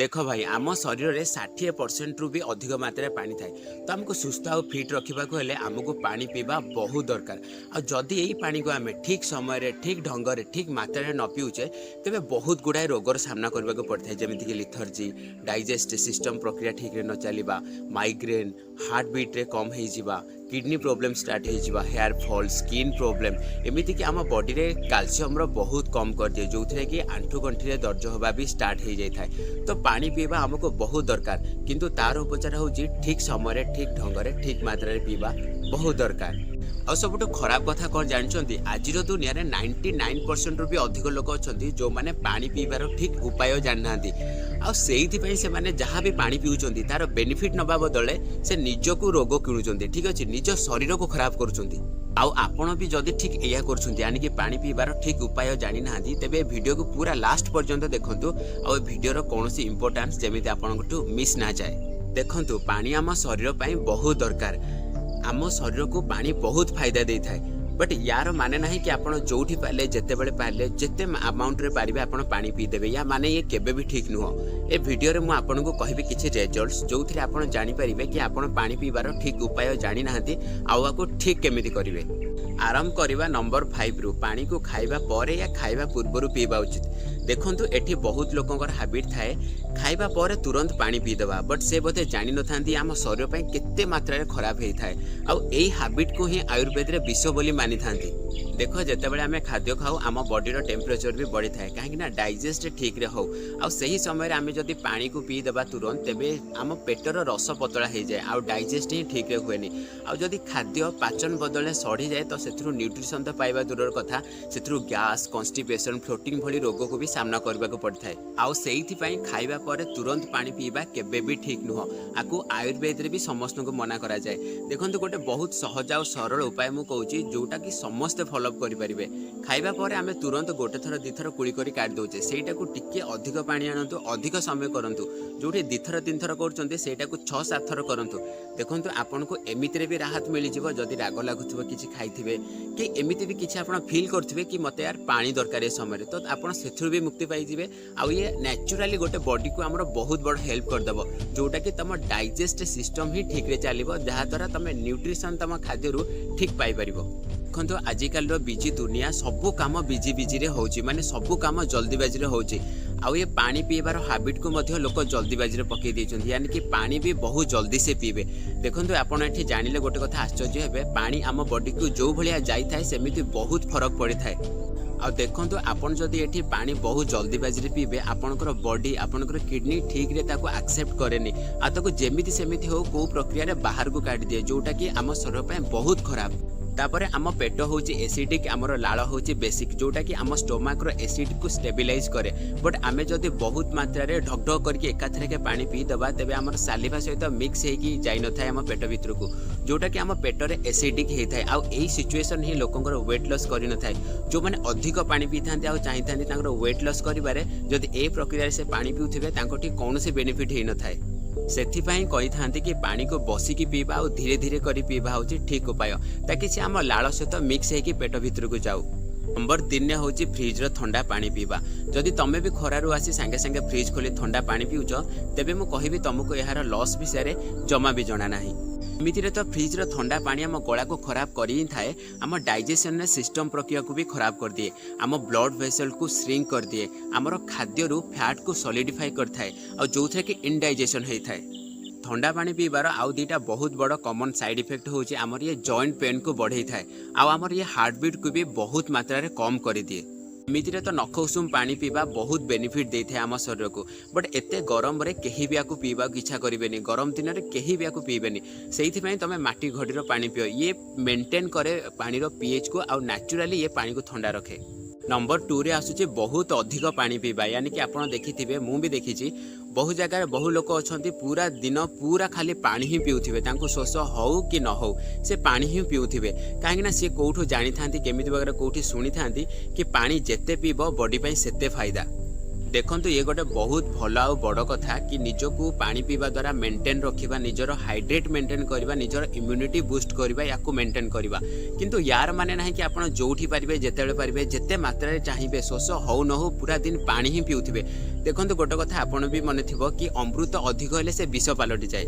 ଦେଖ ଭାଇ, ଆମ ଶରୀରରେ 60%ରୁ ବି ଅଧିକ ମାତ୍ରାରେ ପାଣି ଥାଏ। ତ ଆମକୁ ସୁସ୍ଥ ଆଉ ଫିଟ୍ ରଖିବାକୁ ହେଲେ ଆମକୁ ପାଣି ପିଇବା ବହୁତ ଦରକାର। ଆଉ ଯଦି ଏଇ ପାଣିକୁ ଆମେ ଠିକ୍ ସମୟରେ, ଠିକ୍ ଢଙ୍ଗରେ, ଠିକ୍ ମାତ୍ରାରେ ନ ପିଉଛେ, ତେବେ ବହୁତ ଗୁଡ଼ାଏ ରୋଗର ସାମ୍ନା କରିବାକୁ ପଡ଼ିଥାଏ। ଯେମିତିକି ଲିଥର୍ଜି, ଡାଇଜେଷ୍ଟ ସିଷ୍ଟମ୍ ପ୍ରକ୍ରିୟା ଠିକ୍ରେ ନ ଚାଲିବା, ମାଇଗ୍ରେନ୍, ହାର୍ଟ ବିଟ୍ରେ କମ୍ ହେଇଯିବା, କିଡ଼ନୀ ପ୍ରୋବ୍ଲେମ୍ ଷ୍ଟାର୍ଟ ହେଇଯିବା, ହେୟାର ଫଲ୍, ସ୍କିନ୍ ପ୍ରୋବ୍ଲେମ୍, ଏମିତିକି ଆମ ବଡ଼ିରେ କାଲସିୟମର ବହୁତ କମ୍ କରିଦିଏ, ଯେଉଁଥିରେ କି ଆଣ୍ଠୁ ଗଣ୍ଠିରେ ଦରଜ ହେବା ବି ଷ୍ଟାର୍ଟ ହେଇଯାଇଥାଏ। ତ ପାଣି ପିଇବା ଆମକୁ ବହୁତ ଦରକାର, କିନ୍ତୁ ତାର ଉପଚାର ହେଉଛି ଠିକ୍ ସମୟରେ, ଠିକ୍ ଢଙ୍ଗରେ, ଠିକ୍ ମାତ୍ରାରେ ପିଇବା ବହୁତ ଦରକାର। ଆଉ ସବୁଠୁ ଖରାପ କଥା କ'ଣ ଜାଣିଛନ୍ତି? ଆଜିର ଦୁନିଆରେ 99%ରୁ ବି ଅଧିକ ଲୋକ ଅଛନ୍ତି, ଯେଉଁମାନେ ପାଣି ପିଇବାର ଠିକ୍ ଉପାୟ ଜାଣିନାହାନ୍ତି। ଆଉ ସେଇଥିପାଇଁ ସେମାନେ ଯାହା ବି ପାଣି ପିଉଛନ୍ତି, ତାର ବେନିଫିଟ୍ ନେବା ବଦଳରେ ସେ ନିଜକୁ ରୋଗ କିଣୁଛନ୍ତି, ଠିକ୍ ଅଛି, ନିଜ ଶରୀରକୁ ଖରାପ କରୁଛନ୍ତି। ଆଉ ଆପଣ ବି ଯଦି ଠିକ୍ ଏଇଆ କରୁଛନ୍ତି, ୟାନି ପାଣି ପିଇବାର ଠିକ୍ ଉପାୟ ଜାଣିନାହାନ୍ତି, ତେବେ ଏ ଭିଡ଼ିଓକୁ ପୁରା ଲାଷ୍ଟ ପର୍ଯ୍ୟନ୍ତ ଦେଖନ୍ତୁ ଆଉ ଏ ଭିଡ଼ିଓର କୌଣସି ଇମ୍ପୋର୍ଟାନ୍ସ ଯେମିତି ଆପଣଙ୍କଠୁ ମିସ୍ ନା ଯାଏ। ଦେଖନ୍ତୁ, ପାଣି ଆମ ଶରୀର ପାଇଁ ବହୁତ ଦରକାର। ଆମ ଶରୀରକୁ ପାଣି ବହୁତ ଫାଇଦା ଦେଇଥାଏ। ବଟ୍ ୟାର ମାନେ ନାହିଁ କି ଆପଣ ଯୋଉଠି ପାରିଲେ, ଯେତେବେଳେ ପାରିଲେ, ଯେତେ ଆମାଉଣ୍ଟରେ ପାରିବେ, ଆପଣ ପାଣି ପିଇଦେବେ। ୟା ମାନେ ଇଏ କେବେ ବି ଠିକ୍ ନୁହଁ। ଏ ଭିଡ଼ିଓରେ ମୁଁ ଆପଣଙ୍କୁ କହିବି କିଛି ରେଜଲ୍ଟସ୍, ଯୋଉଥିରେ ଆପଣ ଜାଣିପାରିବେ କି ଆପଣ ପାଣି ପିଇବାର ଠିକ୍ ଉପାୟ ଜାଣିନାହାନ୍ତି ଆଉ ଆକୁ ଠିକ୍ କେମିତି କରିବେ। ଆରମ୍ଭ କରିବା ନମ୍ବର 5ରୁ। ପାଣିକୁ ଖାଇବା ପରେ ୟା ଖାଇବା ପୂର୍ବରୁ ପିଇବା ଉଚିତ। ଦେଖନ୍ତୁ, ଏଠି ବହୁତ ଲୋକଙ୍କର ହାବିଟ୍ ଥାଏ ଖାଇବା ପରେ ତୁରନ୍ତ ପାଣି ପିଇଦେବା। ବଟ୍ ସେ ବୋଧେ ଜାଣିନଥାନ୍ତି ଆମ ଶରୀର ପାଇଁ କେତେ ମାତ୍ରାରେ ଖରାପ ହେଇଥାଏ। ଆଉ ଏଇ ହାବିଟ୍କୁ ହିଁ ଆୟୁର୍ବେଦରେ ବିଷ ବୋଲି ମାନିଥାନ୍ତି। ଦେଖ, ଯେତେବେଳେ ଆମେ ଖାଦ୍ୟ ଖାଉ, ଆମ ବଡ଼ିର ଟେମ୍ପରେଚର ବି ବଢ଼ିଥାଏ, କାହିଁକି ନା ଡାଇଜେଷ୍ଟ ଠିକ୍ରେ ହଉ। ଆଉ ସେହି ସମୟରେ ଆମେ ଯଦି ପାଣିକୁ ପିଇଦେବା ତୁରନ୍ତ, ତେବେ ଆମ ପେଟର ରସ ପତଳା ହେଇଯାଏ ଆଉ ଡାଇଜେଷ୍ଟ ହିଁ ଠିକ୍ରେ ହୁଏନି। ଆଉ ଯଦି ଖାଦ୍ୟ ପାଚନ ବଦଳରେ ସଢ଼ିଯାଏ, ତ ସେଥିରୁ ନ୍ୟୁଟ୍ରିସନ୍ ତ ପାଇବା ଦୂରର କଥା, ସେଥିରୁ ଗ୍ୟାସ୍, କନଷ୍ଟିପେସନ୍, ବ୍ଲୋଟିଂ ଭଳି ରୋଗକୁ ବି ସାମ୍ନା କରିବାକୁ ପଡ଼ିଥାଏ। ଆଉ ସେଇଥିପାଇଁ ଖାଇବା ପରେ ତୁରନ୍ତ ପାଣି ପିଇବା କେବେ ବି ଠିକ୍ ନୁହଁ। ଆକୁ ଆୟୁର୍ବେଦରେ ବି ସମସ୍ତଙ୍କୁ ମନା କରାଯାଏ। ଦେଖନ୍ତୁ, ଗୋଟେ ବହୁତ ସହଜ ଆଉ ସରଳ ଉପାୟ ମୁଁ କହୁଛି, ଯୋଉଟାକି ସମସ୍ତେ ଫଲୋଅପ୍ କରିପାରିବେ। ଖାଇବା ପରେ ଆମେ ତୁରନ୍ତ ଗୋଟେ ଥର, ଦୁଇଥର କୁଳି କରି କାଢ଼ି ଦେଉଛେ। ସେଇଟାକୁ ଟିକେ ଅଧିକ ପାଣି ଆଣନ୍ତୁ, ଅଧିକ ସମୟ କରନ୍ତୁ। ଯୋଉଠି ଦୁଇଥର ତିନିଥର କରୁଛନ୍ତି, ସେଇଟାକୁ 6-7 ଥର କରନ୍ତୁ। ଦେଖନ୍ତୁ, ଆପଣଙ୍କୁ ଏମିତିରେ ବି ରାହତ ମିଳିଯିବ। ଯଦି ରାଗ ଲାଗୁଥିବ, କିଛି ଖାଇଥିବେ କି ଏମିତି ବି କିଛି ଆପଣ ଫିଲ୍ କରୁଥିବେ କି ମୋତେ ୟାର ପାଣି ଦରକାର ଏ ସମୟରେ, ତ ଆପଣ ସେଥିରୁ ବି ମୁକ୍ତି ପାଇଯିବେ। ଆଉ ଇଏ ନ୍ୟାଚୁରାଲି ଗୋଟେ ବଡ଼ିକୁ ଆମର ବହୁତ ବଡ଼ ହେଲ୍ପ କରିଦେବ, ଯୋଉଟାକି ତମ ଡାଇଜେଷ୍ଟ ସିଷ୍ଟମ୍ ହିଁ ଠିକ୍ରେ ଚାଲିବ, ଯାହାଦ୍ୱାରା ତମେ ନ୍ୟୁଟ୍ରିସନ୍ ତମ ଖାଦ୍ୟରୁ ଠିକ୍ ପାଇପାରିବ। ଦେଖନ୍ତୁ, ଆଜିକାଲିର ବିଜି ଦୁନିଆ, ସବୁ କାମ ବିଜି ବିଜିରେ ହେଉଛି, ମାନେ ସବୁ କାମ ଜଲ୍ଦିବାଜିରେ ହେଉଛି। ଆଉ ଏ ପାଣି ପିଇବାର ହାବିଟ୍କୁ ମଧ୍ୟ ଲୋକ ଜଲ୍ଦିବାଜିରେ ପକାଇ ଦେଇଛନ୍ତି, ୟାନି କି ପାଣି ବି ବହୁତ ଜଲ୍ଦି ସେ ପିଇବେ। ଦେଖନ୍ତୁ, ଆପଣ ଏଠି ଜାଣିଲେ ଗୋଟେ କଥା ଆଶ୍ଚର୍ଯ୍ୟ ହେବେ। ପାଣି ଆମ ବଡ଼ିକୁ ଯେଉଁ ଭଳିଆ ଯାଇଥାଏ, ସେମିତି ବହୁତ ଫରକ ପଡ଼ିଥାଏ। ଆଉ ଦେଖନ୍ତୁ, ଆପଣ ଯଦି ଏଠି ପାଣି ବହୁତ ଜଲ୍ଦିବାଜିରେ ପିଇବେ, ଆପଣଙ୍କର ବଡି, ଆପଣଙ୍କର କିଡ଼ନୀ ଠିକ୍ରେ ତାକୁ ଆକ୍ସେପ୍ଟ କରେନି ଆଉ ତାକୁ ଯେମିତି ସେମିତି ହଉ, କେଉଁ ପ୍ରକ୍ରିୟାରେ ବାହାରକୁ କାଢ଼ିଦିଏ, ଯୋଉଟାକି ଆମ ଶରୀର ପାଇଁ ବହୁତ ଖରାପ। ତାପରେ ଆମ ପେଟ ହେଉଛି ଏସିଡ଼ିକ୍, ଆମର ଲାଳ ହେଉଛି ବେସିକ୍, ଯୋଉଟାକି ଆମ ଷ୍ଟୋମାକ୍ର ଏସିଡ୍କୁ ଷ୍ଟେବିଲାଇଜ୍ କରେ। ବଟ୍ ଆମେ ଯଦି ବହୁତ ମାତ୍ରାରେ ଢକ୍ ଢକ୍ କରିକି ଏକାଥରକେ ପାଣି ପିଇଦେବା, ତେବେ ଆମର ସାଲିଭା ସହିତ ମିକ୍ସ ହେଇକି ଯାଇନଥାଏ ଆମ ପେଟ ଭିତରକୁ, ଯୋଉଟାକି ଆମ ପେଟରେ ଏସିଡ଼ିକ୍ ହେଇଥାଏ। ଆଉ ଏଇ ସିଚୁଏସନ୍ ହିଁ ଲୋକଙ୍କର ୱେଟ୍ ଲସ୍ କରିନଥାଏ। ଯେଉଁମାନେ ଅଧିକ ପାଣି ପିଇଥାନ୍ତି ଆଉ ଚାହିଁଥାନ୍ତି ତାଙ୍କର ୱେଟ୍ ଲସ୍ କରିବାରେ, ଯଦି ଏ ପ୍ରକ୍ରିୟାରେ ସେ ପାଣି ପିଉଥିବେ, ତାଙ୍କଠି କୌଣସି ବେନିଫିଟ୍ ହେଇନଥାଏ। ସେଥିପାଇଁ କହିଥାନ୍ତି କି ପାଣିକୁ ବସିକି ପିଇବା ଆଉ ଧୀରେ ଧୀରେ କରି ପିଇବା ହେଉଛି ଠିକ୍ ଉପାୟ, ତାକି ସେ ଆମ ଲାଳ ସହିତ ମିକ୍ସ ହେଇକି ପେଟ ଭିତରକୁ ଯାଉ। ନମ୍ବର 3ରେ ହେଉଛି ଫ୍ରିଜ୍ର ଥଣ୍ଡା ପାଣି ପିଇବା। ଯଦି ତମେ ବି ଖରାରୁ ଆସି ସାଙ୍ଗେ ସାଙ୍ଗେ ଫ୍ରିଜ୍ ଖୋଲି ଥଣ୍ଡା ପାଣି ପିଉଛ, ତେବେ ମୁଁ କହିବି ତମକୁ ଏହାର ଲସ୍ ବିଷୟରେ ଜମା ବି ଜଣା ନାହିଁ। ଏମିତିରେ ତ ଫ୍ରିଜ୍ର ଥଣ୍ଡା ପାଣି ଆମ ଗଳାକୁ ଖରାପ କରି ହିଁ ଥାଏ, ଆମ ଡାଇଜେସନରେ ସିଷ୍ଟମ୍ ପ୍ରକ୍ରିୟାକୁ ବି ଖରାପ କରିଦିଏ, ଆମ ବ୍ଲଡ୍ ଭେସେଲକୁ ଶ୍ରିଙ୍କ କରିଦିଏ, ଆମର ଖାଦ୍ୟରୁ ଫ୍ୟାଟ୍କୁ ସଲିଡିଫାଇ କରିଥାଏ ଆଉ ଯେଉଁଥିରେ କି ଇନଡାଇଜେସନ୍ ହେଇଥାଏ। ଥଣ୍ଡା ପାଣି ପିଇବାର ଆଉ ଦୁଇଟା ବହୁତ ବଡ଼ କମନ୍ ସାଇଡ୍ ଇଫେକ୍ଟ ହେଉଛି, ଆମର ଇଏ ଜଏଣ୍ଟ ପେନ୍କୁ ବଢ଼େଇଥାଏ ଆଉ ଆମର ଇଏ ହାର୍ଟବିଟ୍କୁ ବି ବହୁତ ମାତ୍ରାରେ କମ୍ କରିଦିଏ। ଏମିତିରେ ତ ନଖ ଉଷୁମ ପାଣି ପିଇବା ବହୁତ ବେନିଫିଟ୍ ଦେଇଥାଏ ଆମ ଶରୀରକୁ। ବଟ୍ ଏତେ ଗରମରେ କେହି ବି ୟାକୁ ପିଇବାକୁ ଇଚ୍ଛା କରିବେନି। ଗରମ ଦିନରେ କେହି ବି ୟାକୁ ପିଇବେନି। ସେଇଥିପାଇଁ ତମେ ମାଟି ଘଡ଼ିର ପାଣି ପିଅ। ଇଏ ମେଣ୍ଟେନ୍ କରେ ପାଣିର ପିଏଚ୍କୁ ଆଉ ନ୍ୟାଚୁରାଲି ଇଏ ପାଣିକୁ ଥଣ୍ଡା ରଖେ। ନମ୍ବର 2ରେ ଆସୁଛି ବହୁତ ଅଧିକ ପାଣି ପିଇବା। ୟାନି କି ଆପଣ ଦେଖିଥିବେ, ମୁଁ ବି ଦେଖିଛି, ବହୁ ଜାଗାରେ ବହୁ ଲୋକ ଅଛନ୍ତି, ପୁରା ଦିନ ପୁରା ଖାଲି ପାଣି ହିଁ ପିଉଥିବେ। ତାଙ୍କୁ ଶୋଷ ହଉ କି ନ ହଉ, ସେ ପାଣି ହିଁ ପିଉଥିବେ। କାହିଁକିନା ସିଏ କେଉଁଠୁ ଜାଣିଥାନ୍ତି, କେମିତି ବଗେରା କେଉଁଠି ଶୁଣିଥାନ୍ତି କି ପାଣି ଯେତେ ପିଇବ, ବଡି ପାଇଁ ସେତେ ଫାଇଦା। ଦେଖନ୍ତୁ, ଇଏ ଗୋଟେ ବହୁତ ଭଲ ଆଉ ବଡ଼ କଥା କି ନିଜକୁ ପାଣି ପିଇବା ଦ୍ୱାରା ମେଣ୍ଟେନ୍ ରଖିବା, ନିଜର ହାଇଡ୍ରେଟ୍ ମେଣ୍ଟେନ୍ କରିବା, ନିଜର ଇମ୍ୟୁନିଟି ବୁଷ୍ଟ କରିବା, ୟାକୁ ମେଣ୍ଟେନ୍ କରିବା। କିନ୍ତୁ ୟାର ମାନେ ନାହିଁ କି ଆପଣ ଯେଉଁଠି ପାରିବେ, ଯେତେବେଳେ ପାରିବେ, ଯେତେ ମାତ୍ରାରେ ଚାହିଁବେ, ଶୋଷ ହଉ ନ ହଉ ପୁରା ଦିନ ପାଣି ହିଁ ପିଉଥିବେ। ଦେଖନ୍ତୁ, ଗୋଟେ କଥା ଆପଣ ବି ମନେ ଥିବ କି ଅମୃତ ଅଧିକ ହେଲେ ସେ ବିଷ ପାଲଟିଯାଏ।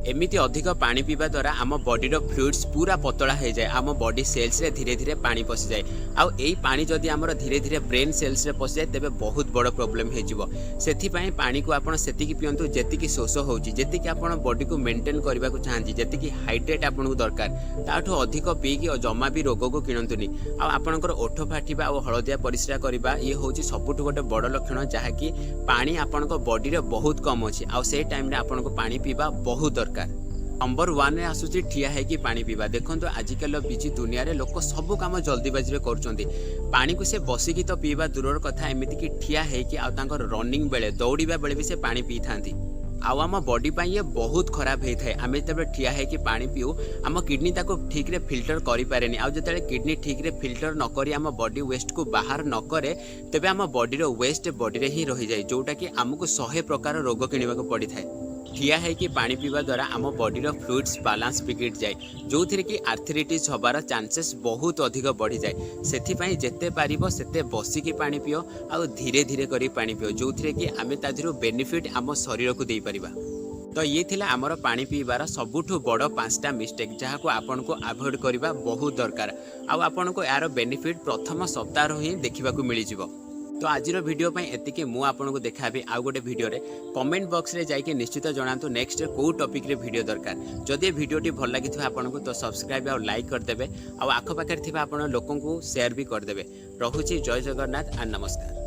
ଏମିତି ଅଧିକ ପାଣି ପିଇବା ଦ୍ୱାରା ଆମ ବଡିର ଫ୍ଲୁଇଡ୍ସ ପୁରା ପତଳା ହେଇଯାଏ, ଆମ ବଡି ସେଲ୍ସରେ ଧୀରେ ଧୀରେ ପାଣି ପଶିଯାଏ। ଆଉ ଏଇ ପାଣି ଯଦି ଆମର ଧୀରେ ଧୀରେ ବ୍ରେନ୍ ସେଲ୍ସରେ ପଶିଯାଏ, ତେବେ ବହୁତ ବଡ଼ ପ୍ରୋବ୍ଲେମ୍ ହେଇଯିବ। ସେଥିପାଇଁ ପାଣିକୁ ଆପଣ ସେତିକି ପିଅନ୍ତୁ ଯେତିକି ଶୋଷ ହେଉଛି, ଯେତିକି ଆପଣ ବଡିକୁ ମେଣ୍ଟେନ୍ କରିବାକୁ ଚାହାନ୍ତି, ଯେତିକି ହାଇଡ୍ରେଟ୍ ଆପଣଙ୍କୁ ଦରକାର। ତାଠୁ ଅଧିକ ପିଇକି ଜମା ବି ରୋଗକୁ କିଣନ୍ତୁନି। ଆଉ ଆପଣଙ୍କର ଓଠ ଫାଟିବା ଆଉ ହଳଦିଆ ପରିସ୍ରା କରିବା, ଇଏ ହେଉଛି ସବୁଠୁ ଗୋଟେ ବଡ଼ ଲକ୍ଷଣ, ଯାହାକି ପାଣି ଆପଣଙ୍କ ବଡିରେ ବହୁତ କମ୍ ଅଛି ଆଉ ସେଇ ଟାଇମ୍ରେ ଆପଣଙ୍କୁ ପାଣି ପିଇବା ବହୁତ ଦରକାର। ନମ୍ବର 1ରେ ଆସୁଛି ଠିଆ ହେଇକି ପାଣି ପିଇବା। ଦେଖନ୍ତୁ, ଆଜିକାଲିର ବିଜି ଦୁନିଆରେ ଲୋକ ସବୁ କାମ ଜଲ୍ଦିବାଜିରେ କରୁଛନ୍ତି। ପାଣିକୁ ସେ ବସିକି ତ ପିଇବା ଦୂରର କଥା, ଏମିତିକି ଠିଆ ହେଇକି ଆଉ ତାଙ୍କର ରନିଂ ବେଳେ, ଦୌଡ଼ିବା ବେଳେ ବି ସେ ପାଣି ପିଇଥାନ୍ତି। ଆଉ ଆମ ବଡି ପାଇଁ ଇଏ ବହୁତ ଖରାପ ହେଇଥାଏ। ଆମେ ଯେତେବେଳେ ଠିଆ ହେଇକି ପାଣି ପିଉ, ଆମ କିଡନୀ ତାକୁ ଠିକ୍ରେ ଫିଲ୍ଟର କରିପାରେନି। ଆଉ ଯେତେବେଳେ କିଡନୀ ଠିକ୍ରେ ଫିଲ୍ଟର ନ କରି ଆମ ବଡି ୱେଷ୍ଟକୁ ବାହାର ନ କରେ, ତେବେ ଆମ ବଡିର ୱେଷ୍ଟ ବଡିରେ ହିଁ ରହିଯାଏ, ଯେଉଁଟାକି ଆମକୁ 100 ପ୍ରକାର ରୋଗ କିଣିବାକୁ ପଡ଼ିଥାଏ। ଠିଆ ହେଇକି ପାଣି ପିଇବା ଦ୍ୱାରା ଆମ ବଡିର ଫ୍ଲୁଇଡ୍ସ ବାଲାନ୍ସ ବିଗିଡ଼ି ଯାଏ, ଯେଉଁଥିରେ କି ଆର୍ଥରିଟିସ୍ ହେବାର ଚାନ୍ସେସ୍ ବହୁତ ଅଧିକ ବଢ଼ିଯାଏ। ସେଥିପାଇଁ ଯେତେ ପାରିବ ସେତେ ବସିକି ପାଣି ପିଅ ଆଉ ଧୀରେ ଧୀରେ କରି ପାଣି ପିଅ, ଯେଉଁଥିରେ କି ଆମେ ତା ଦେହରୁ ବେନିଫିଟ୍ ଆମ ଶରୀରକୁ ଦେଇପାରିବା। ତ ଇଏ ଥିଲା ଆମର ପାଣି ପିଇବାର ସବୁଠୁ ବଡ଼ ପାଞ୍ଚଟା ମିଷ୍ଟେକ୍, ଯାହାକୁ ଆପଣଙ୍କୁ ଆଭଏଡ଼ କରିବା ବହୁତ ଦରକାର। ଆଉ ଆପଣଙ୍କୁ ଏହାର ବେନିଫିଟ୍ ପ୍ରଥମ ସପ୍ତାହରୁ ହିଁ ଦେଖିବାକୁ ମିଳିଯିବ। ତ ଆଜିର ଭିଡ଼ିଓ ପାଇଁ ଏତିକି। ମୁଁ ଆପଣଙ୍କୁ ଦେଖାହେବି ଆଉ ଗୋଟେ ଭିଡ଼ିଓରେ। କମେଣ୍ଟ ବକ୍ସରେ ଯାଇକି ନିଶ୍ଚିତ ଜଣାନ୍ତୁ ନେକ୍ସଟ କେଉଁ ଟପିକ୍ରେ ଭିଡ଼ିଓ ଦରକାର। ଯଦି ଏ ଭିଡ଼ିଓଟି ଭଲ ଲାଗିଥିବ ଆପଣଙ୍କୁ, ତ ସବସ୍କ୍ରାଇବ୍ ଆଉ ଲାଇକ୍ କରିଦେବେ ଆଉ ଆଖପାଖରେ ଥିବା ଆପଣ ଲୋକଙ୍କୁ ସେୟାର ବି କରିଦେବେ। ରହୁଛି, ଜୟ ଜଗନ୍ନାଥ ଆଣ୍ଡ ନମସ୍କାର।